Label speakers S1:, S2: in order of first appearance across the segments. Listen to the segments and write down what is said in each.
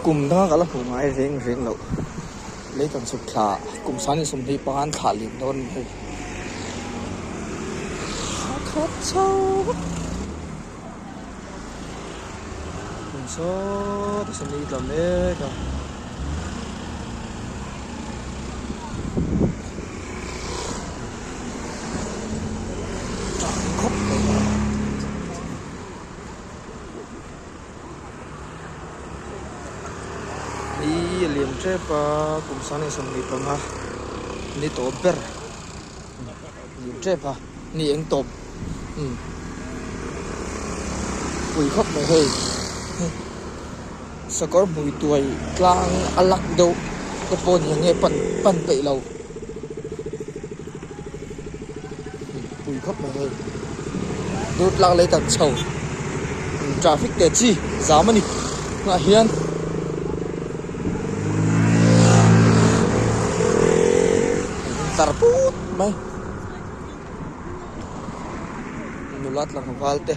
S1: Kum danga ka la hmuh ngai reng reng loh lei kan chhuk thla kum sang leh 25 an thlah liam dawn a ni hei. A khat chho vek. Kum saw te saw ni tla mek a. Khawp mai a. Ni a liam tep a kum 25 ni tawp ber liam tep a ni eng tawp umm pui khawp mai hei sakawr hmui tuai tlang a lak deuh te pawh ni ang nge pan pan peih lo pui khawp mai hei dur tlak lei tak chho traffic te chi zam a ni tunah hian tlar put mai nula tlangval te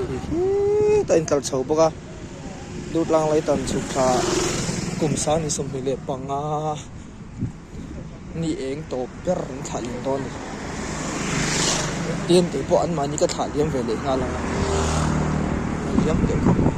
S1: hee a intlar chho bawk a dur tlang lei tan chhuk thla kum 25. Ni eng tawp ber an thlah liam dawn a ni. Tin tih pawh anmahni ka thlah liam ve leh nghal ang a, a liam leh khawp mai.